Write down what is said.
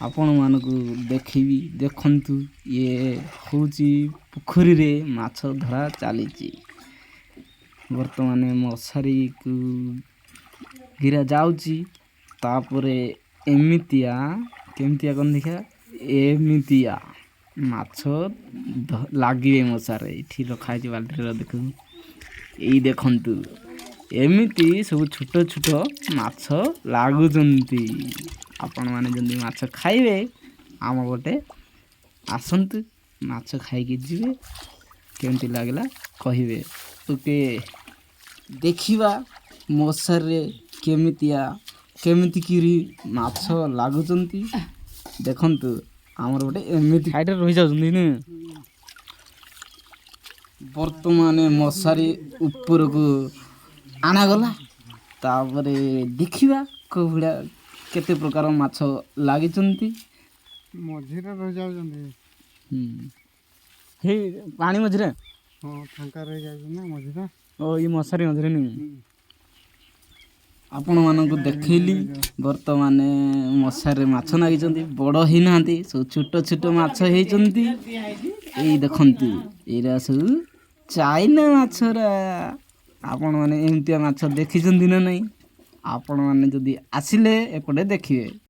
ଆପଣମାନଙ୍କୁ ଦେଖେଇବି। ଦେଖନ୍ତୁ, ଇଏ ହେଉଛି ପୋଖରୀରେ ମାଛ ଧରା ଚାଲିଛି। ବର୍ତ୍ତମାନ ମଶାରୀକୁ ଗିରା ଯାଉଛି। ତାପରେ ଏମିତିଆ କେମିତିଆ କ'ଣ ଦେଖିବା। ଏମିତିଆ ମାଛ ଲାଗିବେ ମଶାରେ। ଏଇଠି ରଖା ହେଇଛି ବାଲ୍ଟିରେ। ଦେଖନ୍ତୁ, ଏଇ ଦେଖନ୍ତୁ, ଏମିତି ସବୁ ଛୋଟ ଛୋଟ ମାଛ ଲାଗୁଛନ୍ତି। ଆପଣମାନେ ଯଦି ମାଛ ଖାଇବେ, ଆମ ପଟେ ଆସନ୍ତୁ, ମାଛ ଖାଇକି ଯିବେ। କେମିତି ଲାଗିଲା କହିବେ। ଓକେ, ଦେଖିବା ମଶାରୀରେ କେମିତିଆ କେମିତି କିରି ମାଛ ଲାଗୁଛନ୍ତି। ଦେଖନ୍ତୁ, ଆମର ଗୋଟେ ଏମିତି ସାଇଡ଼ରେ ରହିଯାଉଛନ୍ତି ନା। ବର୍ତ୍ତମାନ ମଶାରୀ ଉପରକୁ ଆଣାଗଲା। ତାପରେ ଦେଖିବା କେଉଁ ଭଳିଆ, କେତେ ପ୍ରକାର ମାଛ ଲାଗିଛନ୍ତି। ମଝିରେ ରହିଯାଉଛନ୍ତି। ହେଇ ପାଣି ମଝିରେ। ହଁ, ଫାଙ୍କା ରହିଯାଉଛି ନା ମଝିରେ। ଓ, ଏଇ ମଶାରୀ ମଝିରେ ନି। ଆପଣମାନଙ୍କୁ ଦେଖେଇଲି, ବର୍ତ୍ତମାନ ମଶାରୀରେ ମାଛ ଲାଗିଛନ୍ତି। ବଡ଼ ହେଇନାହାନ୍ତି, ସବୁ ଛୋଟ ଛୋଟ ମାଛ ହେଇଛନ୍ତି। ଏଇ ଦେଖନ୍ତୁ, ଏଇରା ସବୁ ଚାଇନା ମାଛରା। ଆପଣମାନେ ଏମିତିଆ ମାଛ ଦେଖିଛନ୍ତି ନା ନାହିଁ? ଆପଣମାନେ ଯଦି ଆସିଲେ ଏପଟେ ଦେଖିବେ।